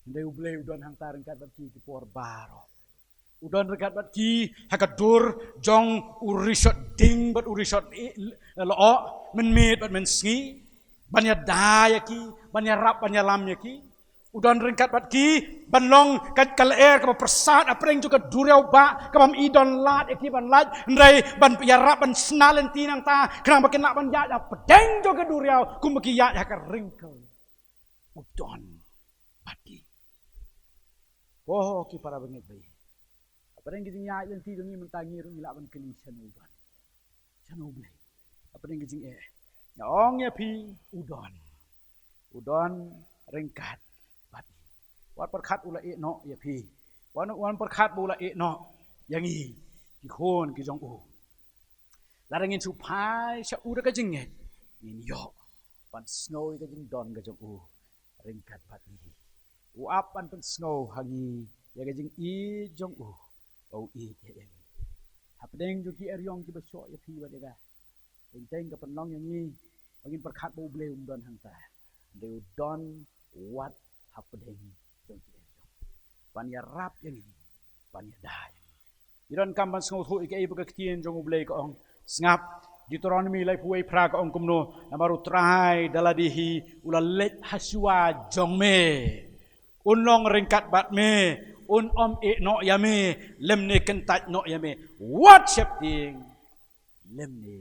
Hynrei U Blei u don hangta ryngkat bad ki ki por baroh. U don ryngkat bad ki ha ka dur jong u rishot ding bad u rishot i-, lyoh, mynmiet bad mynsngi, ban ïada ïa ki, ban ïarap, ban ïalam ïa ki. U don ryngkat bad ki ban long ka, ka lyer kaba pyrsad hapdeng jong ka duriaw bah, kaba ym i don lad ïa ki ban lait, hynrei ban ïarap, ban shna lynti nangta, khnang ba kin lah ban ïaid hapdeng jong ka duriaw kumba ki ïaid ha ka ryngkew. U don bad ki. Oh, ki para bangeit ba ïeit, hapdeng ki jingïaid lynti jong ngi mynta, ngi ruh ngi lah ban kylli shano U don, shano U Blei. Hapdeng ki jingeh, nga ong ïa phi, u don. U don ryngkat bad ngi. Wat pyrkhat u la ïeh noh ïa phi. Wat, wat pyrkhat ba u la ïeh noh ïa ngi, ki khun ki jong u. Lada ngin shu phai sha u da ka jingngeit, ngin ïoh ban sngew ïa ka jingdon ka jong u ryngkat bad ngi. U ap ban pynsngew ha ngi ïa ka jingïeit jong u, ba u ïeit ïa ngi. Hapdeng jong ki eriong kiba shoh ïa phi bad ïa nga, teng teng ka pynlong ïa ngi ba ngin pyrkhat ba U Blei um don hangta. Hynrei u don wat hapdeng jong ki eriong, ban ïarap ïa ngi, ban ïada ïa ngi. Ngi donkam ban sngewthuh ïa kaei ba ka ktien jong U Blei ka ong. Sngap, Deuteronomi laiphew wei phra ka ong kumno, namar U Trai da lade hi u la leit ha shuwa jong me. Un long ryngkat bad me, un ym ïeh noh ïa me, lymne kyntait noh ïa me. Wat sheptieng, lymne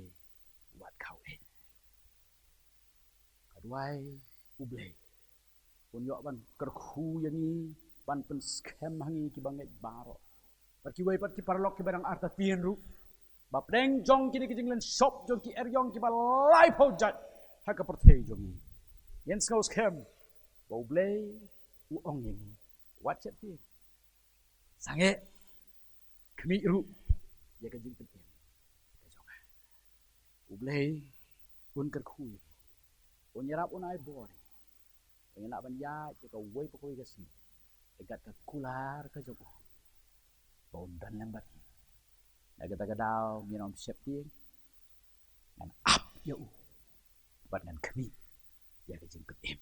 wat khaw eh. Ka duwai U Blei un ïoh ban kyrkhu ïa ngi, ban pynskhem ha ngi kiba ngeit baroh. Bad kiwei pat ki paralok kiba dang artatien ruh, ba hapdeng jong kine ki jinglynshop jong ki eriong kiba laiphew jait ha ka pyrthei jong ngi, ngin sngewskhem ba U Blei u ong ïa ngi, wat sheptieng. Sangeh, khmih ruh ïa ka jingpynim ka jong nga. U Blei un kyrkhu ïa ngi, un ïarap, un ai bor ïa ngi, ba ngin lah ban ïaid ïa kawei pa kawei ka sngi ryngkat ka kular ka jong u, ba un don lem bad ngi. Na kata ka daw ngin ym sheptieng, ngan ap ïa u bad ngan khmih ïa ka jingpynim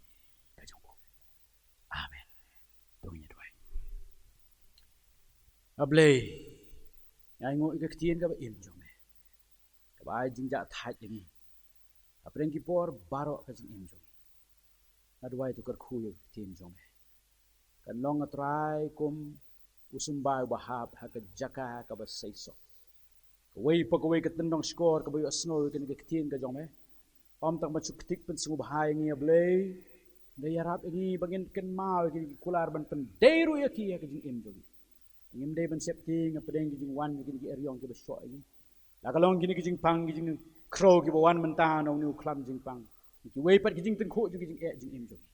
ka jong u. Amen. To ngin ïa duwai. A Blei, nga ainguh ïa ka ktien kaba im jong me, kaba ai jingjahthait ïa ngi hapdeng ki por baroh ka jingim jong ngi. Nga duwai to kyrkhu ïa ka ktien jong me, kan long, A Trai, kum u symbai uba hap ha ka jaka kaba seisoh. Kawei pa kawei ka tyndong shkor kaba ïohsngew ïa kane ka ktien ka jong me. Ym tang ban shu ktik pynsngewbha ïa ngi, A Blei, hynrei ïarap ïa ngi ba ngin kynmaw ïa kine ki kular ban pyndei ruh ïa ki ha ka jingim jong ngi. Ngim dei ban sheptieng hapdeng ki jingwan ïa kine ki eriong kiba shoh ïa ngi. La ka long kine ki jingpang, ki jingkhrew kiba wan mynta na une u khlam jingpang, kiwei pat ki jingtyngkhuh jong ki jingeh jingim jong ngi.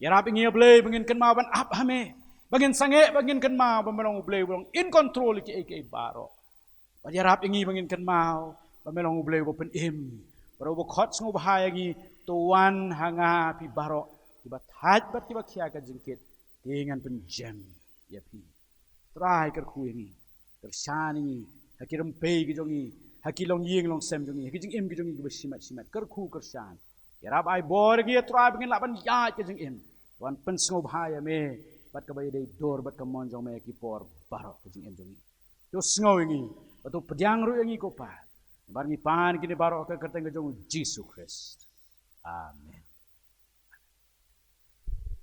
Ïarap ïa ngi, A Blei, ba ngin kynmaw ban ap ha me, ba ngin sangeh, ba ngin kynmaw ba me long U Blei uba long in control ïa kiei kiei baroh. Bad ïarap ïa ngi ba ngin kynmaw ba me long U Blei uba pynim, ba uba khot sngewbha ïa ngi, to wan ha nga phi baroh kiba thait bad kiba khia ka jingkit, te ngan pynjem ïa phi. Trai kyrkhu ïa ngi, kyrshan ïa ngi ha ki rympei ki jong ngi, ha ki longïing longsem jong ngi, ha ki jingim ki jong ngi kiba shimet shimet. Kyrkhu kyrshan, ïarap ai bor ïa ngi, A Trai, ba ngin lah ban ïaid ka jingim, ban pynsngewbha ïa me bad kaba ïadei dur bad ka mon jong me ha ki por baroh ka jingim jong ngi. To sngew ïa ngi, bad to pdiang ruh ïa ngi ko Pa. Namar ngi pan kine baroh ha ka kyrteng ka jong U Jisu Khrist. Amen.